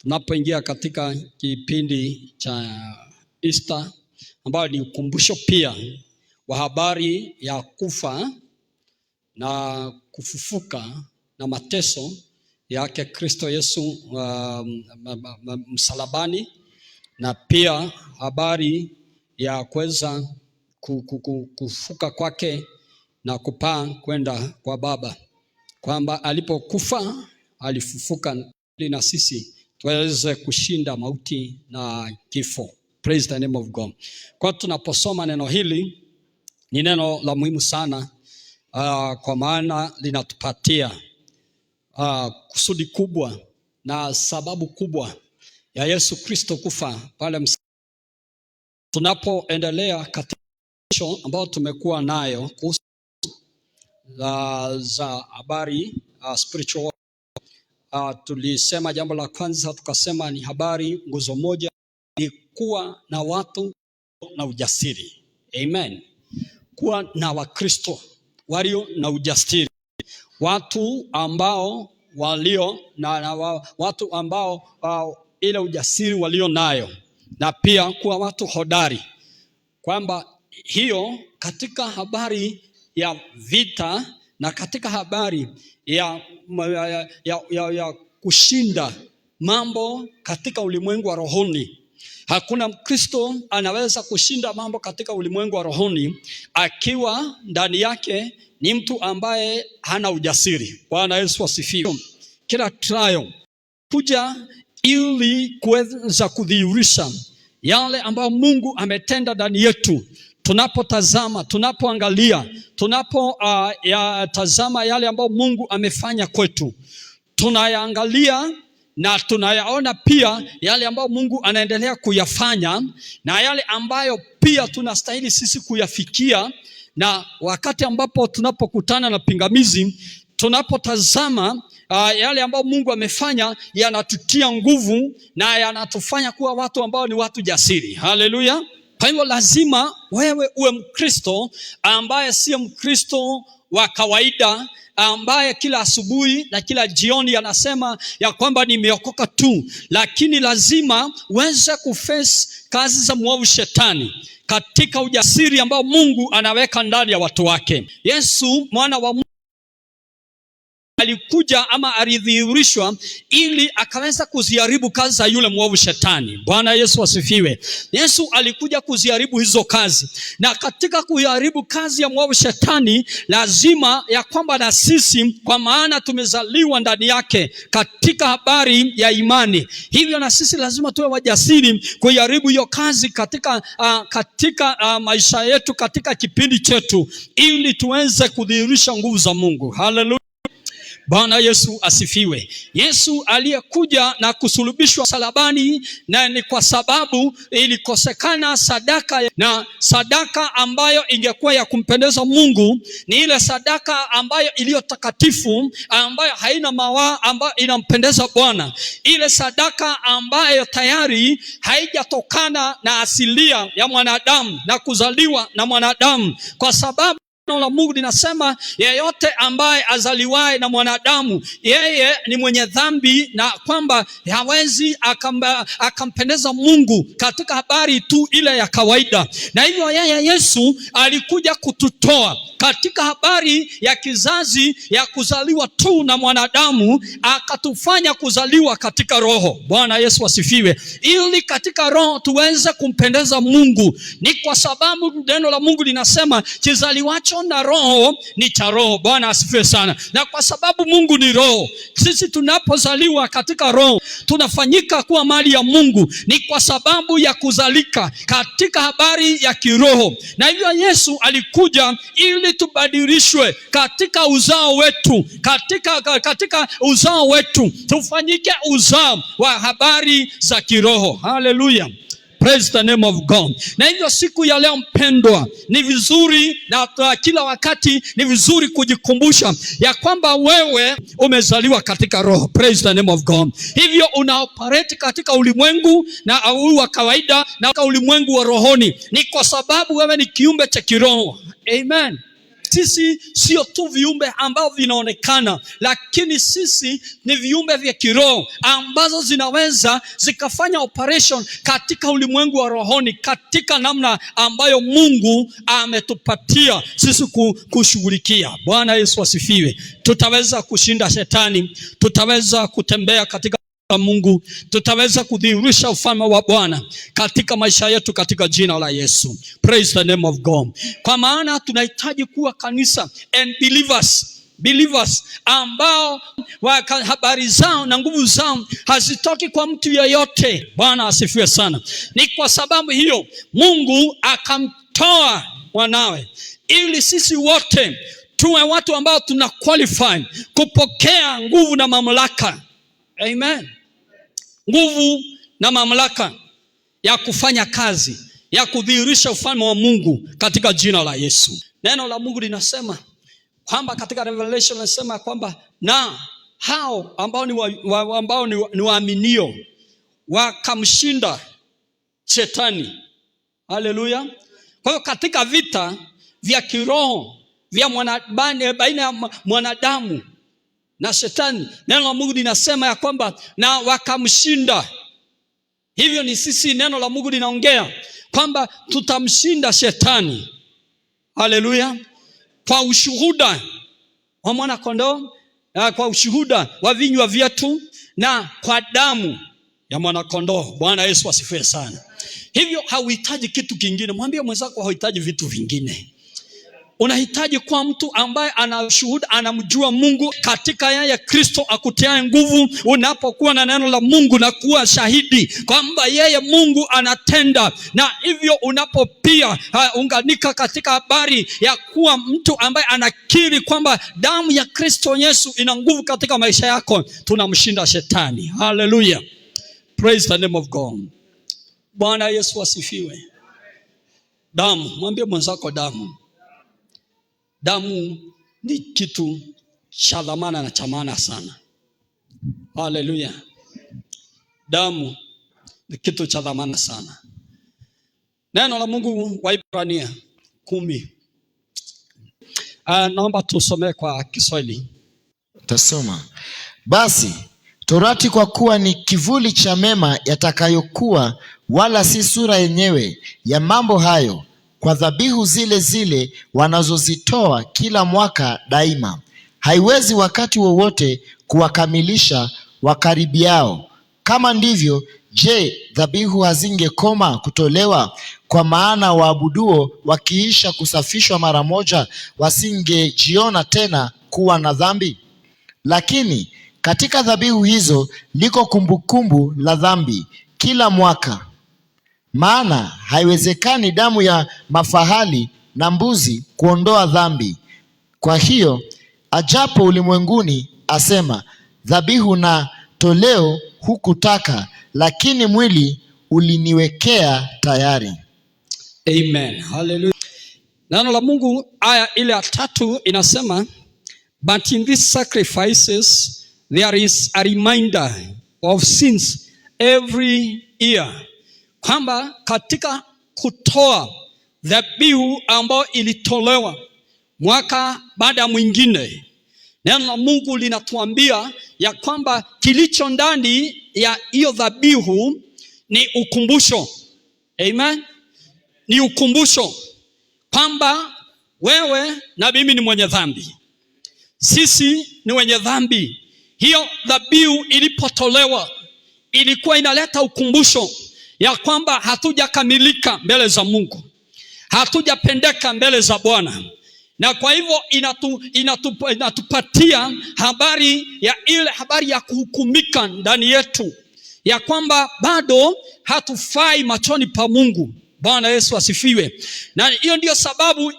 Tunapoingia katika kipindi cha Easter ambayo ni ukumbusho pia wa habari ya kufa na kufufuka na mateso yake Kristo Yesu msalabani, na pia habari ya kuweza kufuka kwake na kupaa kwenda kwa Baba, kwamba alipokufa alifufuka ili na sisi tuweze kushinda mauti na kifo. Praise the name of God. Kwa tunaposoma neno hili ni neno la muhimu sana, kwa maana linatupatia kusudi kubwa na sababu kubwa ya Yesu Kristo kufa pale. Tunapoendelea katika ambayo tumekuwa nayo kuhusu za habari spiritual, tulisema jambo la kwanza tukasema ni habari, nguzo moja ni kuwa na watu na ujasiri. Amen. Kuwa na Wakristo walio na ujasiri, watu ambao walio na watu ambao ile ujasiri walio nayo, na pia kuwa watu hodari, kwamba hiyo katika habari ya vita na katika habari ya kushinda mambo katika ulimwengu wa rohoni. Hakuna Mkristo anaweza kushinda mambo katika ulimwengu wa rohoni akiwa ndani yake ni mtu ambaye hana ujasiri. Bwana Yesu asifiwe. Kila trial kuja ili kuweza kudhihirisha yale ambayo Mungu ametenda ndani yetu. Tunapotazama, tunapoangalia, tunapo tazama yale ambayo Mungu amefanya kwetu, tunayaangalia na tunayaona pia yale ambayo Mungu anaendelea kuyafanya na yale ambayo pia tunastahili sisi kuyafikia. Na wakati ambapo tunapokutana na pingamizi, tunapotazama yale ambayo Mungu amefanya, yanatutia nguvu na yanatufanya kuwa watu ambao ni watu jasiri. Haleluya! Kwa hivyo lazima wewe uwe Mkristo ambaye sio Mkristo wa kawaida, ambaye kila asubuhi na kila jioni anasema ya kwamba nimeokoka tu, lakini lazima uweze kuface kazi za mwovu shetani katika ujasiri ambao Mungu anaweka ndani ya watu wake. Yesu mwana wa Mungu alikuja ama alidhihirishwa ili akaweza kuziharibu kazi za yule mwovu shetani. Bwana Yesu asifiwe. Yesu alikuja kuziharibu hizo kazi, na katika kuiharibu kazi ya mwovu shetani lazima ya kwamba na sisi, kwa maana tumezaliwa ndani yake katika habari ya imani, hivyo na sisi lazima tuwe wajasiri kuiharibu hiyo kazi katika maisha yetu, katika kipindi chetu, ili tuweze kudhihirisha nguvu za Mungu. Haleluya. Bwana Yesu asifiwe. Yesu aliyekuja na kusulubishwa msalabani, na ni kwa sababu ilikosekana sadaka, na sadaka ambayo ingekuwa ya kumpendeza Mungu ni ile sadaka ambayo iliyo takatifu, ambayo haina mawaa, ambayo inampendeza Bwana, ile sadaka ambayo tayari haijatokana na asilia ya mwanadamu na kuzaliwa na mwanadamu, kwa sababu neno la Mungu linasema yeyote ambaye azaliwaye na mwanadamu yeye ni mwenye dhambi, na kwamba hawezi akampendeza Mungu katika habari tu ile ya kawaida. Na hivyo yeye Yesu alikuja kututoa katika habari ya kizazi ya kuzaliwa tu na mwanadamu, akatufanya kuzaliwa katika roho. Bwana Yesu asifiwe. Ili katika roho tuweze kumpendeza Mungu. Ni kwa sababu neno la Mungu linasema kizaliwacho na roho ni cha roho. Bwana asifiwe sana. Na kwa sababu Mungu ni roho, sisi tunapozaliwa katika roho tunafanyika kuwa mali ya Mungu, ni kwa sababu ya kuzalika katika habari ya kiroho. Na hivyo Yesu alikuja ili tubadilishwe katika uzao wetu, katika uzao wetu tufanyike uzao wa habari za kiroho. Haleluya. Praise the name of God. Na hivyo siku ya leo mpendwa, ni vizuri na kila wakati ni vizuri kujikumbusha ya kwamba wewe umezaliwa katika roho. Praise the name of God. Hivyo una operate katika ulimwengu na huu wa kawaida na ulimwengu wa rohoni, ni kwa sababu wewe ni kiumbe cha kiroho. Amen. Sisi sio tu viumbe ambao vinaonekana, lakini sisi ni viumbe vya kiroho ambazo zinaweza zikafanya operation katika ulimwengu wa rohoni, katika namna ambayo Mungu ametupatia sisi kushughulikia. Bwana Yesu asifiwe. Tutaweza kushinda shetani, tutaweza kutembea katika Mungu, tutaweza kudhihirisha ufalme wa Bwana katika maisha yetu katika jina la Yesu. Praise the name of God. Kwa maana tunahitaji kuwa kanisa and believers ambao habari zao na nguvu zao hazitoki kwa mtu yeyote. Bwana asifiwe sana. Ni kwa sababu hiyo Mungu akamtoa mwanawe ili sisi wote tuwe watu ambao tuna qualify kupokea nguvu na mamlaka. Amen. Nguvu na mamlaka ya kufanya kazi ya kudhihirisha ufalme wa Mungu katika jina la Yesu. Neno la Mungu linasema kwamba katika Revelation linasema kwamba na hao ambao ni waaminio wakamshinda shetani. Haleluya. Kwa hiyo katika vita vya kiroho vya baina ya mwanadamu na shetani, neno la Mungu linasema ya kwamba na wakamshinda. Hivyo ni sisi, neno la Mungu linaongea kwamba tutamshinda shetani. Haleluya. Kwa ushuhuda wa mwana kondoo, kwa ushuhuda wa vinywa vyetu na kwa damu ya mwana kondoo. Bwana Yesu asifiwe sana. Hivyo hauhitaji kitu kingine. Mwambie mwenzako hauhitaji vitu vingine. Unahitaji kuwa mtu ambaye anashuhuda, anamjua Mungu katika yeye Kristo akutiaye nguvu. Unapokuwa na neno la Mungu na kuwa shahidi kwamba yeye Mungu anatenda, na hivyo unapo pia unganika katika habari ya kuwa mtu ambaye anakiri kwamba damu ya Kristo Yesu ina nguvu katika maisha yako, tunamshinda shetani. Hallelujah. Praise the name of God. Bwana Yesu asifiwe. Damu, mwambie mwenzako damu. Damu ni kitu cha dhamana na cha maana sana. Haleluya. Damu ni kitu cha dhamana sana. Neno la Mungu Waibrania 10. Naomba tusomee kwa Kiswahili. Tasoma. Basi Torati kwa kuwa ni kivuli cha mema yatakayokuwa, wala si sura yenyewe ya mambo hayo, kwa dhabihu zile zile wanazozitoa kila mwaka daima, haiwezi wakati wowote kuwakamilisha wakaribiao. Kama ndivyo, je, dhabihu hazingekoma kutolewa? Kwa maana waabuduo wakiisha kusafishwa mara moja, wasingejiona tena kuwa na dhambi. Lakini katika dhabihu hizo liko kumbukumbu la dhambi kila mwaka. Maana haiwezekani damu ya mafahali na mbuzi kuondoa dhambi. Kwa hiyo ajapo ulimwenguni asema, dhabihu na toleo hukutaka, lakini mwili uliniwekea tayari. Amen. Hallelujah. Neno la Mungu aya ile ya 3 inasema, but in these sacrifices there is a reminder of sins every year. Kwamba katika kutoa dhabihu ambayo ilitolewa mwaka baada ya mwingine, neno la Mungu linatuambia ya kwamba kilicho ndani ya hiyo dhabihu ni ukumbusho. Amen. Ni ukumbusho kwamba wewe na mimi ni mwenye dhambi. Sisi ni wenye dhambi. Hiyo dhabihu ilipotolewa ilikuwa inaleta ukumbusho ya kwamba hatujakamilika mbele za Mungu, hatujapendeka mbele za Bwana. Na kwa hivyo inatupatia habari ya ile habari ya kuhukumika ndani yetu, ya kwamba bado hatufai machoni pa Mungu. Bwana Yesu asifiwe. Na hiyo ndiyo sababu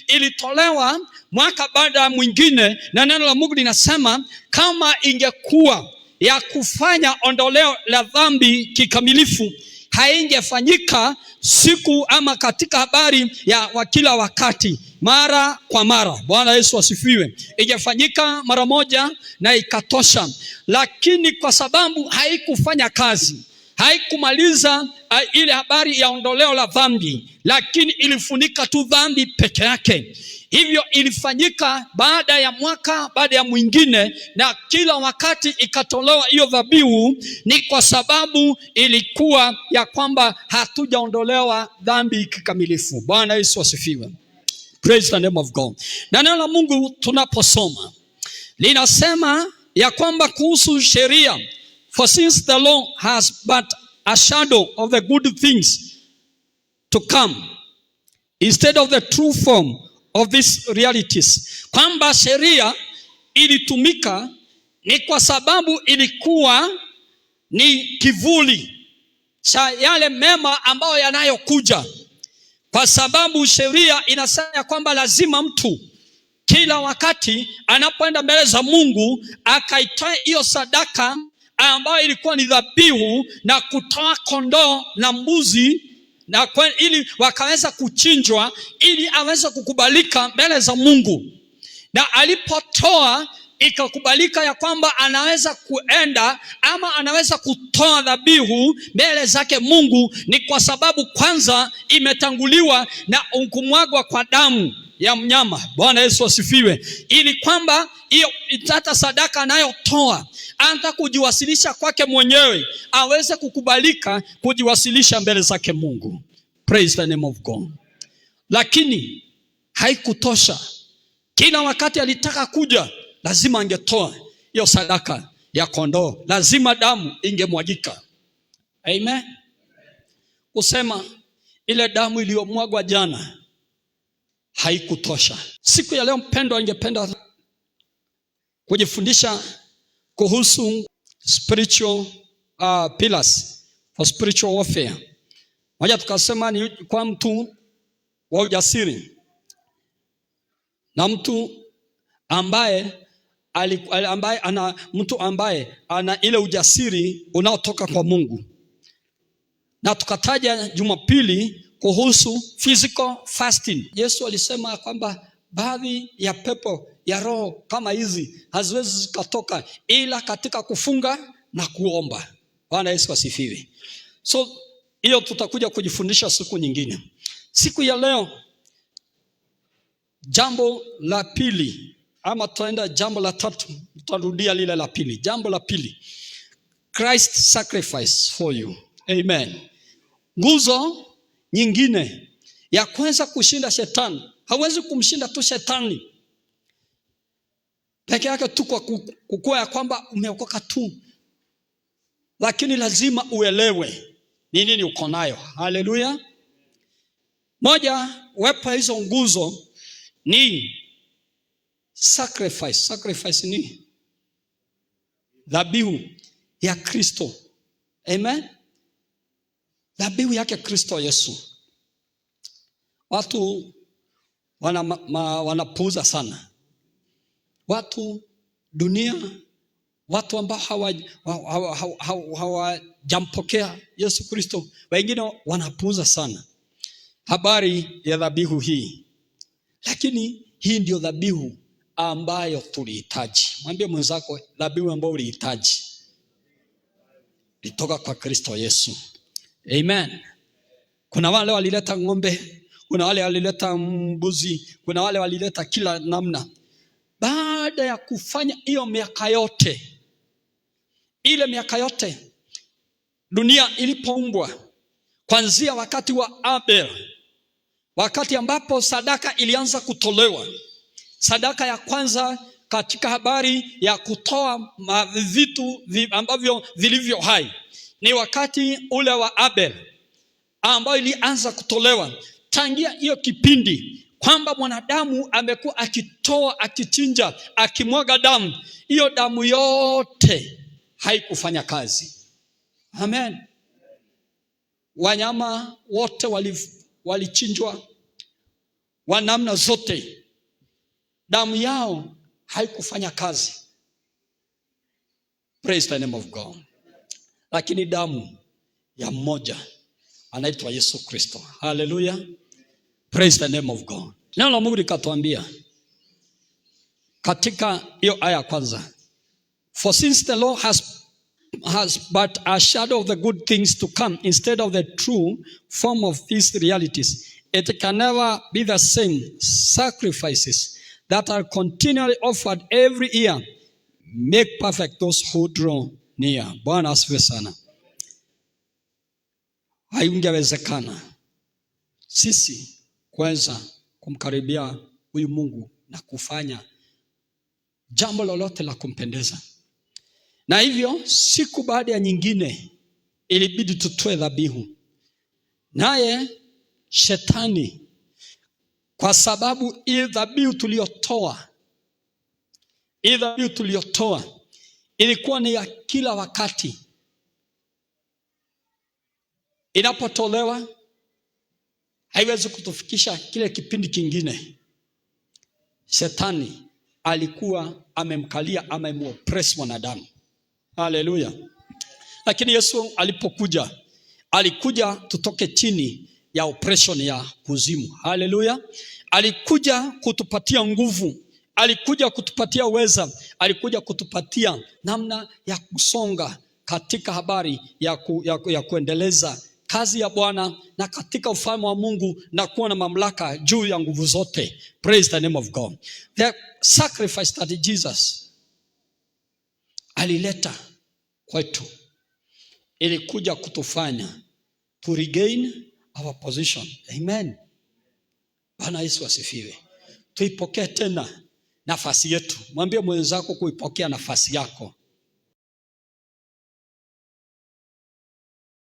ilitolewa mwaka baada ya mwingine, na neno la Mungu linasema kama ingekuwa ya kufanya ondoleo la dhambi kikamilifu, haingefanyika siku ama katika habari ya wa kila wakati, mara kwa mara. Bwana Yesu asifiwe. Ingefanyika mara moja na ikatosha, lakini kwa sababu haikufanya kazi, haikumaliza ile habari ya ondoleo la dhambi, lakini ilifunika tu dhambi peke yake. Hivyo ilifanyika baada ya mwaka baada ya mwingine, na kila wakati ikatolewa hiyo dhabihu, ni kwa sababu ilikuwa ya kwamba hatujaondolewa dhambi kikamilifu. Bwana Yesu asifiwe. Praise the name of God. Na neno la Mungu tunaposoma linasema ya kwamba kuhusu sheria, for since the law has but a shadow of the good things to come instead of the true form of these realities, kwamba sheria ilitumika ni kwa sababu ilikuwa ni kivuli cha yale mema ambayo yanayokuja, kwa sababu sheria inasema ya kwamba lazima mtu kila wakati anapoenda mbele za Mungu akaitoa hiyo sadaka ambayo ilikuwa ni dhabihu na kutoa kondoo na mbuzi na ili wakaweza kuchinjwa ili aweze kukubalika mbele za Mungu. Na alipotoa ikakubalika ya kwamba anaweza kuenda ama anaweza kutoa dhabihu mbele zake Mungu, ni kwa sababu kwanza imetanguliwa na kumwagwa kwa damu ya mnyama. Bwana Yesu asifiwe. Ili kwamba hiyo hata sadaka anayotoa hata kujiwasilisha kwake mwenyewe aweze kukubalika kujiwasilisha mbele zake Mungu. Praise the name of God. Lakini haikutosha. Kila wakati alitaka kuja, lazima angetoa hiyo sadaka ya kondoo, lazima damu ingemwagika. Amen. Kusema ile damu iliyomwagwa jana haikutosha. Siku ya leo mpendwa, ningependa kujifundisha kuhusu spiritual pillars for spiritual warfare. Moja tukasema ni kwa mtu wa ujasiri na mtu ambaye ambaye ana mtu ambaye ana ile ujasiri unaotoka kwa Mungu. Na tukataja Jumapili kuhusu physical fasting. Yesu alisema kwamba baadhi ya pepo ya roho kama hizi haziwezi zikatoka ila katika kufunga na kuomba. Bwana Yesu asifiwe. So hiyo tutakuja kujifundisha siku nyingine. Siku ya leo jambo la pili, ama tutaenda jambo la tatu, tutarudia lile la pili. Jambo la pili, Christ sacrifice for you. Amen. Nguzo nyingine ya kuweza kushinda shetani. Hawezi kumshinda tu shetani peke yake tu kwa kukua ya kwamba umeokoka tu, lakini lazima uelewe ni nini uko nayo. Haleluya. Moja wepo hizo nguzo ni sacrifice. Sacrifice ni dhabihu ya Kristo. Amen. Dhabihu yake Kristo Yesu. Watu wanapuuza sana. Watu dunia, watu ambao hawajampokea Yesu Kristo, wengine wanapuuza sana habari ya dhabihu hii. Lakini hii ndio dhabihu ambayo tulihitaji. Mwambie mwenzako, dhabihu ambayo ulihitaji litoka kwa Kristo Yesu. Amen. Kuna wale walileta ng'ombe, kuna wale walileta mbuzi, kuna wale walileta kila namna. Baada ya kufanya hiyo miaka yote, ile miaka yote dunia ilipoumbwa, kuanzia wakati wa Abel, wakati ambapo sadaka ilianza kutolewa, sadaka ya kwanza katika habari ya kutoa vitu ambavyo vilivyo hai ni wakati ule wa Abel ambayo ilianza kutolewa. Tangia hiyo kipindi kwamba mwanadamu amekuwa akitoa, akichinja, akimwaga damu, hiyo damu yote haikufanya kazi. Amen. Wanyama wote walichinjwa wa namna zote, damu yao haikufanya kazi. Praise the name of God. Lakini damu ya mmoja anaitwa Yesu Kristo. Hallelujah. Praise the name of God. Neno la Mungu likatuambia katika hiyo aya ya kwanza, for since the law has but a shadow of the good things to come instead of the true form of these realities, It can never be the same sacrifices that are continually offered every year make perfect those who draw near. Bwana asifiwe sana. Haingewezekana sisi kuweza kumkaribia huyu Mungu na kufanya jambo lolote la kumpendeza. Na hivyo siku baada ya nyingine ilibidi tutoe dhabihu. Naye shetani, kwa sababu ile dhabihu tuliyotoa, ile dhabihu tuliyotoa ilikuwa ni ya kila wakati, inapotolewa haiwezi kutufikisha kile kipindi kingine. Shetani alikuwa amemkalia, amemuoppress mwanadamu. Haleluya! Lakini Yesu alipokuja, alikuja tutoke chini ya oppression ya kuzimu. Haleluya! Alikuja kutupatia nguvu, alikuja kutupatia uweza, alikuja kutupatia namna ya kusonga katika habari ya kuendeleza kazi ya Bwana na katika ufalme wa Mungu na kuwa na mamlaka juu ya nguvu zote. Praise the name of God. The sacrifice that Jesus alileta kwetu ilikuja kutufanya to regain our position. Amen. Bwana Yesu asifiwe. Tuipokee tena nafasi yetu. Mwambie mwenzako kuipokea nafasi yako.